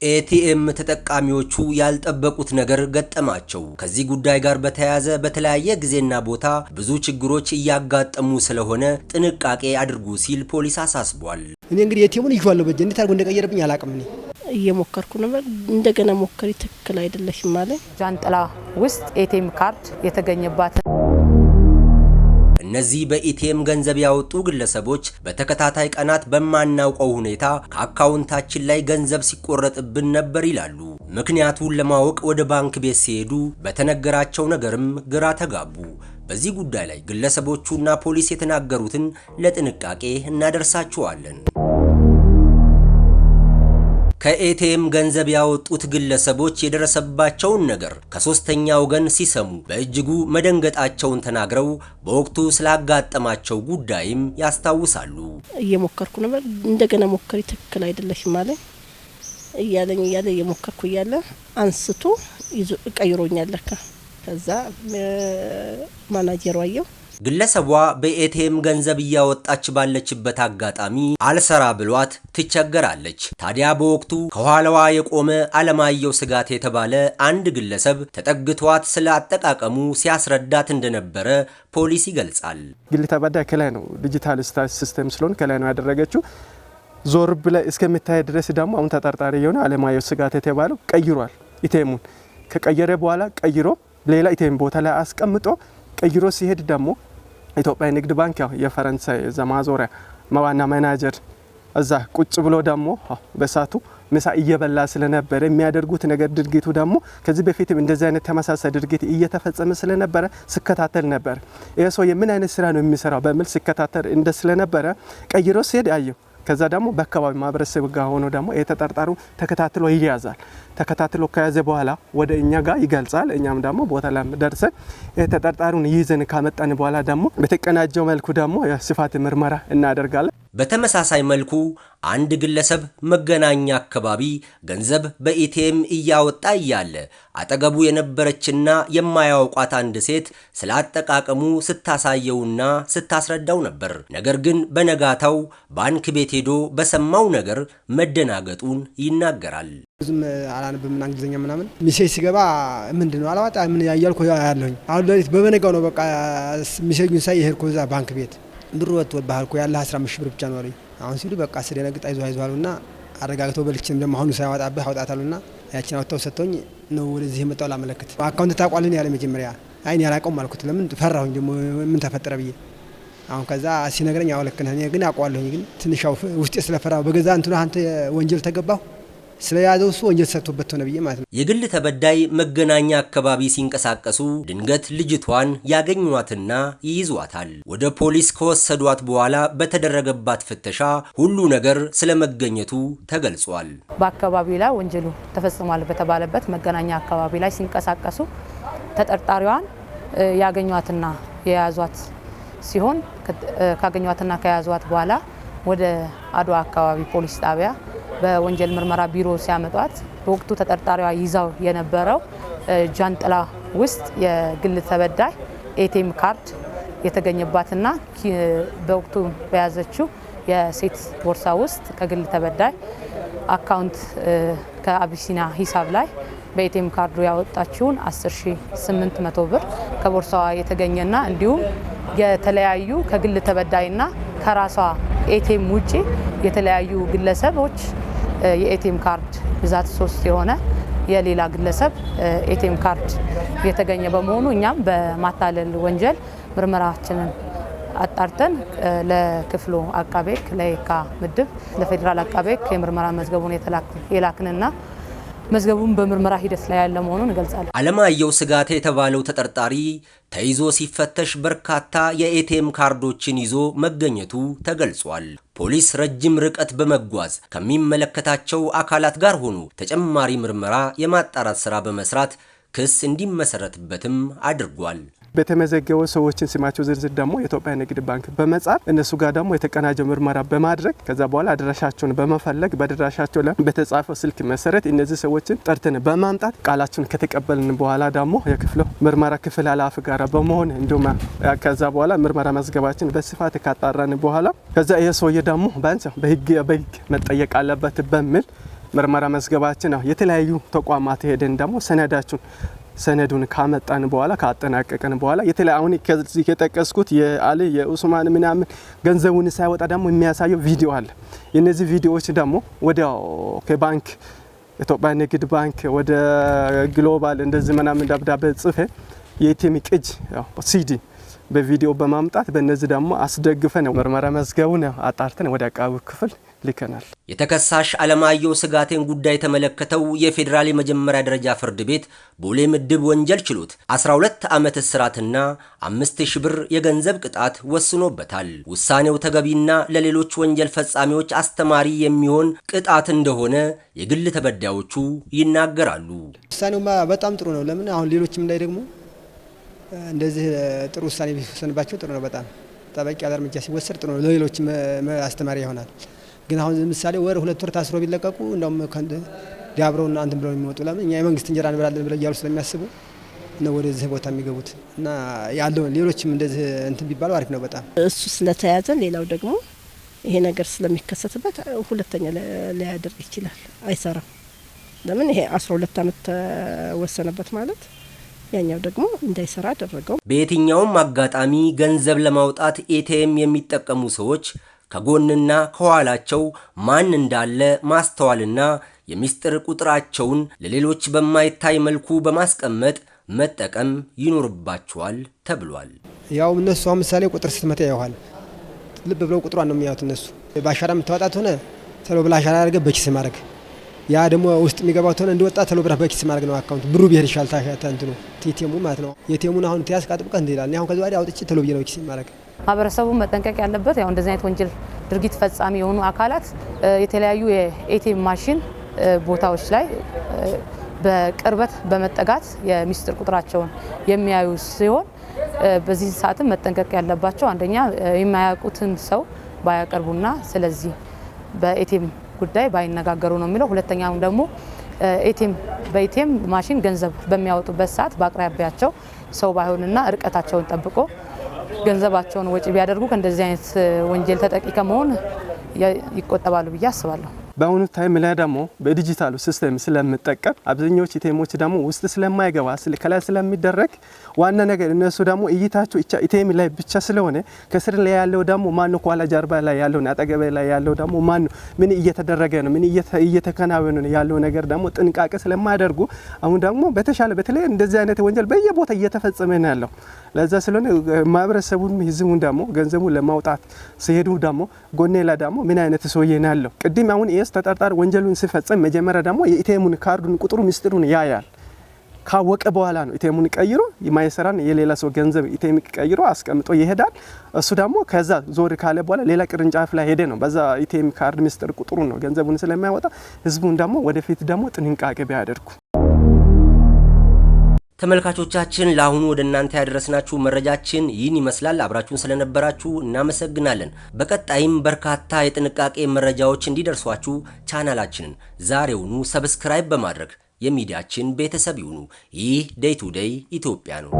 ኤቲኤም ተጠቃሚዎቹ ያልጠበቁት ነገር ገጠማቸው። ከዚህ ጉዳይ ጋር በተያያዘ በተለያየ ጊዜና ቦታ ብዙ ችግሮች እያጋጠሙ ስለሆነ ጥንቃቄ አድርጉ ሲል ፖሊስ አሳስቧል። እኔ እንግዲህ ኤቲኤሙን ይዤዋለሁ በእጄ፣ እንዴት አድርጎ እንደቀየረብኝ አላውቅም። እኔ እየሞከርኩ ነበር። እንደገና ሞከሪ፣ ትክክል አይደለሽም አለኝ። ጃንጥላ ውስጥ ኤቲኤም ካርድ የተገኘባት። እነዚህ በኤቲኤም ገንዘብ ያወጡ ግለሰቦች በተከታታይ ቀናት በማናውቀው ሁኔታ ከአካውንታችን ላይ ገንዘብ ሲቆረጥብን ነበር ይላሉ። ምክንያቱን ለማወቅ ወደ ባንክ ቤት ሲሄዱ በተነገራቸው ነገርም ግራ ተጋቡ። በዚህ ጉዳይ ላይ ግለሰቦቹና ፖሊስ የተናገሩትን ለጥንቃቄ እናደርሳችኋለን። ከኤቲኤም ገንዘብ ያወጡት ግለሰቦች የደረሰባቸውን ነገር ከሶስተኛ ወገን ሲሰሙ በእጅጉ መደንገጣቸውን ተናግረው በወቅቱ ስላጋጠማቸው ጉዳይም ያስታውሳሉ። እየሞከርኩ ነበር። እንደገና ሞከሪ፣ ትክክል አይደለሽም አለኝ። እያለኝ እያለ እየሞከርኩ እያለ አንስቶ ይዞ ቀይሮኛል ለካ። ከዛ ማናጀሩ አየው። ግለሰቧ በኤቲኤም ገንዘብ እያወጣች ባለችበት አጋጣሚ አልሰራ ብሏት ትቸገራለች። ታዲያ በወቅቱ ከኋላዋ የቆመ አለማየሁ ስጋት የተባለ አንድ ግለሰብ ተጠግቷት ስለ አጠቃቀሙ ሲያስረዳት እንደነበረ ፖሊስ ይገልጻል። ግል ተበዳይ ከላይ ነው፣ digital system ስለሆነ ከላይ ነው ያደረገችው። ዞር ብላ እስከምታይ ድረስ ደግሞ አሁን ተጠርጣሪ የሆነ አለማየሁ ስጋት የተባለው ቀይሯል። ኤቲኤሙን ከቀየረ በኋላ ቀይሮ ሌላ ኤቲኤም ቦታ ላይ አስቀምጦ ቀይሮ ሲሄድ ደግሞ ኢትዮጵያ ንግድ ባንክ ያው የፈረንሳይ እዛ ማዞሪያ ዋና ማናጀር እዛ ቁጭ ብሎ ደግሞ በሳቱ ምሳ እየበላ ስለነበረ የሚያደርጉት ነገር ድርጊቱ ደግሞ ከዚህ በፊትም እንደዚህ አይነት ተመሳሳይ ድርጊት እየተፈጸመ ስለነበረ ስከታተል ነበር። ይህ ሰው የምን አይነት ስራ ነው የሚሰራው በሚል ስከታተል እንደ ስለነበረ ቀይሮ ሲሄድ አየው። ከዛ ደግሞ በአካባቢ ማህበረሰብ ጋር ሆኖ ደግሞ የተጠርጣሩ ተከታትሎ ይያዛል። ተከታትሎ ከያዘ በኋላ ወደ እኛ ጋር ይገልጻል። እኛም ደግሞ ቦታ ላይ ደርሰን የተጠርጣሪውን ይዘን ካመጣን በኋላ ደግሞ በተቀናጀው መልኩ ደግሞ የስፋት ምርመራ እናደርጋለን። በተመሳሳይ መልኩ አንድ ግለሰብ መገናኛ አካባቢ ገንዘብ በኤቲኤም እያወጣ እያለ አጠገቡ የነበረችና የማያውቋት አንድ ሴት ስለ አጠቃቀሙ ስታሳየውና ስታስረዳው ነበር። ነገር ግን በነጋታው ባንክ ቤት ሄዶ በሰማው ነገር መደናገጡን ይናገራል። ብዙም አላነብም እንግሊዝኛ ምናምን። Message ሲገባ ምንድን ነው አላወጣ ምን ያያልኩ ያለሁኝ። አሁን ሌሊት በበነጋው ነው በቃ message ኡን ሳይ የሄድኩ እዛ ባንክ ቤት። ብሩ ወጥቶብሃል እኮ፣ ያለህ 15 ሺህ ብር ብቻ ነው አሉኝ። አሁን ሲሉ በቃ ስደነግጥ አይዞህ አይዞህ አሉና አረጋግተው በልችም ደግሞ አሁኑ ሳያወጣብህ አውጣት አሉና ያችን አውጥተው ሰጥተውኝ ነው ወደዚህ የመጣው ላመለክት። Account ታውቋልን ያለ መጀመሪያ፣ አይ እኔ አላውቀውም አልኩት። ለምን ፈራሁኝ ደግሞ ምን ተፈጠረ ብዬ። አሁን ከዛ ሲነግረኝ አዎ ልክ ነህ፣ እኔ ግን አውቀዋለሁኝ፣ ግን ትንሽ ያው ውስጤ ስለፈራ በገዛ እንትኑ አንተ ወንጀል ተገባሁ ስለያዘው እሱ ወንጀል ሰርቶበት ሆነ ብዬ ማለት ነው። የግል ተበዳይ መገናኛ አካባቢ ሲንቀሳቀሱ ድንገት ልጅቷን ያገኟትና ይይዟታል። ወደ ፖሊስ ከወሰዷት በኋላ በተደረገባት ፍተሻ ሁሉ ነገር ስለመገኘቱ ተገልጿል። በአካባቢው ላይ ወንጀሉ ተፈጽሟል በተባለበት መገናኛ አካባቢ ላይ ሲንቀሳቀሱ ተጠርጣሪዋን ያገኟትና የያዟት ሲሆን፣ ካገኟትና ከያዟት በኋላ ወደ አድዋ አካባቢ ፖሊስ ጣቢያ በወንጀል ምርመራ ቢሮ ሲያመጧት በወቅቱ ተጠርጣሪዋ ይዛው የነበረው ጃንጥላ ውስጥ የግል ተበዳይ ኤቲኤም ካርድ የተገኘባትና በወቅቱ በያዘችው የሴት ቦርሳ ውስጥ ከግል ተበዳይ account ከአቢሲኒያ ሂሳብ ላይ በኤቲኤም ካርዱ ያወጣችውን 10,800 ብር ከቦርሳዋ የተገኘና እንዲሁም የተለያዩ ከግል ተበዳይና ከራሷ ኤቲኤም ውጪ የተለያዩ ግለሰቦች የኤቲኤም ካርድ ብዛት ሶስት የሆነ የሌላ ግለሰብ ኤቲኤም ካርድ የተገኘ በመሆኑ እኛም በማታለል ወንጀል ምርመራችንን አጣርተን ለክፍሉ አቃቤ ሕግ ለየካ ምድብ ለፌዴራል አቃቤ ሕግ የምርመራ መዝገቡን የላክንና መዝገቡን በምርመራ ሂደት ላይ ያለ መሆኑን እንገልጻለን። አለማየሁ ስጋቴ የተባለው ተጠርጣሪ ተይዞ ሲፈተሽ በርካታ የኤቲኤም ካርዶችን ይዞ መገኘቱ ተገልጿል። ፖሊስ ረጅም ርቀት በመጓዝ ከሚመለከታቸው አካላት ጋር ሆኖ ተጨማሪ ምርመራ የማጣራት ስራ በመስራት ክስ እንዲመሰረትበትም አድርጓል። በተመዘገቡ ሰዎችን ስማቸው ዝርዝር ደግሞ የኢትዮጵያ ንግድ ባንክ በመጻፍ እነሱ ጋር ደግሞ የተቀናጀ ምርመራ በማድረግ ከዛ በኋላ አድራሻቸውን በመፈለግ በአድራሻቸው ላይ በተጻፈው ስልክ መሰረት እነዚህ ሰዎችን ጠርተን በማምጣት ቃላቸውን ከተቀበልን በኋላ ደግሞ የክፍሉ ምርመራ ክፍል ኃላፊ ጋር በመሆን እንዲሁም ከዛ በኋላ ምርመራ መዝገባችን በስፋት ካጣራን በኋላ ከዛ ይህ ሰውዬ ደግሞ ቢያንስ በህግ መጠየቅ አለበት በሚል ምርመራ መዝገባችን የተለያዩ ተቋማት ሄደን ደግሞ ሰነዱን ካመጣን በኋላ፣ ካጠናቀቀን በኋላ፣ የተለያዩ አሁን ከዚህ የጠቀስኩት የአሊ፣ የኡስማን ምናምን ገንዘቡን ሳይወጣ ደግሞ የሚያሳየው ቪዲዮ አለ። የነዚህ ቪዲዮዎች ደግሞ ወዲያው ከባንክ፣ ኢትዮጵያ ንግድ ባንክ ወደ ግሎባል እንደዚህ ምናምን ደብዳቤ ጽፈን የ ATM ቅጅ፣ ሲዲ በቪዲዮ በማምጣት በእነዚህ ደግሞ አስደግፈን ምርመራ መዝገቡን አጣርተን ወደ አቃቢ ክፍል ልከናል። የተከሳሽ አለማየሁ ስጋቴን ጉዳይ የተመለከተው የፌዴራል የመጀመሪያ ደረጃ ፍርድ ቤት ቦሌ ምድብ ወንጀል ችሎት 12 ዓመት እስራትና 5000 ብር የገንዘብ ቅጣት ወስኖበታል። ውሳኔው ተገቢና ለሌሎች ወንጀል ፈጻሚዎች አስተማሪ የሚሆን ቅጣት እንደሆነ የግል ተበዳዮቹ ይናገራሉ። ውሳኔውማ በጣም ጥሩ ነው። ለምን አሁን ሌሎችም ላይ ደግሞ እንደዚህ ጥሩ ውሳኔ ቢወሰንባቸው ጥሩ ነው። በጣም ጠበቅ ያለ እርምጃ ሲወሰድ ጥሩ ነው፣ ለሌሎች አስተማሪ ይሆናል። ግን አሁን ለምሳሌ ወር 2 ወር ታስሮ ቢለቀቁ እንደውም ዳብረውና እንትን ብለው የሚወጡ፣ ለምን እኛ የመንግስት እንጀራ እንበላለን ብለው እያሉ ስለሚያስቡ ነው ወደዚህ ቦታ የሚገቡት። እና ያለውን ሌሎችም እንደዚህ እንትን ቢባሉ አሪፍ ነው በጣም። እሱ ስለተያዘ ሌላው ደግሞ ይሄ ነገር ስለሚከሰትበት ሁለተኛ ሊያደርግ ይችላል። አይሰራም። ለምን ይሄ 12 አመት ተወሰነበት ማለት ያኛው ደግሞ እንዳይሰራ አደረገው። በየትኛውም አጋጣሚ ገንዘብ ለማውጣት ATM የሚጠቀሙ ሰዎች ከጎንና ከኋላቸው ማን እንዳለ ማስተዋልና የሚስጥር ቁጥራቸውን ለሌሎች በማይታይ መልኩ በማስቀመጥ መጠቀም ይኖርባቸዋል ተብሏል። ያው እነሱ አሁን ምሳሌ ቁጥር ስትመታ ያውሃል። ልብ ብለው ቁጥሯን ነው የሚያዩት እነሱ። በአሻራ የምታወጣት ሆነ ተሎ ብለህ አሻራ አድርገህ በኪስ ማድረግ፣ ያ ደግሞ ውስጥ የሚገባው ሆነ እንዲወጣ ተሎ ብለህ በኪስ ማድረግ ነው። Account ብሩ ቢሄድ ይሻል እንትኑ ATM ኡ ማለት ነው። ATM ኡን አሁን ትያዝ አጥብቀህ እንትን ይላል። እኔ አሁን ከዚህ ወዲያ አውጥቼ ተሎ ብዬ ነው ኪስ ማድረግ። ማህበረሰቡ መጠንቀቅ ያለበት ያው እንደዚህ አይነት ወንጀል ድርጊት ፈጻሚ የሆኑ አካላት የተለያዩ የ ATM ማሽን ቦታዎች ላይ በቅርበት በመጠጋት የሚስጥር ቁጥራቸውን የሚያዩ ሲሆን፣ በዚህ ሰዓትም መጠንቀቅ ያለባቸው አንደኛ የማያውቁትን ሰው ባያቀርቡና ስለዚህ በ ATM ጉዳይ ባይነጋገሩ ነው የሚለው። ሁለተኛው ደግሞ በ ATM ማሽን ገንዘብ በሚያወጡበት ሰዓት በአቅራቢያቸው ሰው ባይሆንና ርቀታቸውን ጠብቆ ገንዘባቸውን ወጪ ቢያደርጉ ከእንደዚህ አይነት ወንጀል ተጠቂ ከመሆን ይቆጠባሉ ብዬ አስባለሁ። በአሁኑ time ላይ ደግሞ በዲጂታሉ system ስለምጠቀም፣ አብዛኛዎች ATM ኦች ደግሞ ውስጥ ስለማይገባ ከላይ ስለሚደረግ፣ ዋና ነገር እነሱ ደግሞ እይታቸው ATM ላይ ብቻ ስለሆነ ከስር ላይ ያለው ደግሞ ማነው፣ ከኋላ ጀርባ ላይ ያለው፣ አጠገቤ ላይ ያለው ደግሞ ማነው፣ ምን እየተደረገ ነው፣ ምን እየተከናወነ ነው ያለው ነገር ደግሞ ጥንቃቄ ስለማያደርጉ አሁን ደግሞ በተሻለ በተለይ እንደዚህ አይነት ወንጀል በየቦታ እየተፈጸመ ነው ያለው። ለዛ ስለሆነ ማህበረሰቡን ህዝቡን ደግሞ ገንዘቡን ለማውጣት ሲሄዱ ደግሞ ጎኔ ላይ ደግሞ ምን አይነት ሰውዬ ነው ያለው። ቅድም አሁን ይስ ተጠርጣሪ ወንጀሉን ሲፈጽም መጀመሪያ ደግሞ የ ATM ኡን ካርዱን ቁጥሩ ምስጢሩን ያያል። ካወቀ በኋላ ነው ATM ኡን ቀይሮ የማይሰራን የሌላ ሰው ገንዘብ ATM ቀይሮ አስቀምጦ ይሄዳል። እሱ ደግሞ ከዛ ዞር ካለ በኋላ ሌላ ቅርንጫፍ ላይ ሄደ ነው በዛ ATM ካርድ ምስጢር ቁጥሩ ነው ገንዘቡን ስለሚያወጣ፣ ህዝቡን ደግሞ ወደፊት ደግሞ ጥንቃቄ ቢያደርጉ። ተመልካቾቻችን፣ ለአሁኑ ወደ እናንተ ያደረስናችሁ መረጃችን ይህን ይመስላል። አብራችሁን ስለነበራችሁ እናመሰግናለን። በቀጣይም በርካታ የጥንቃቄ መረጃዎች እንዲደርሷችሁ ቻናላችንን ዛሬውኑ subscribe በማድረግ የሚዲያችን ቤተሰብ ይሁኑ። ይህ Day to Day ኢትዮጵያ ነው።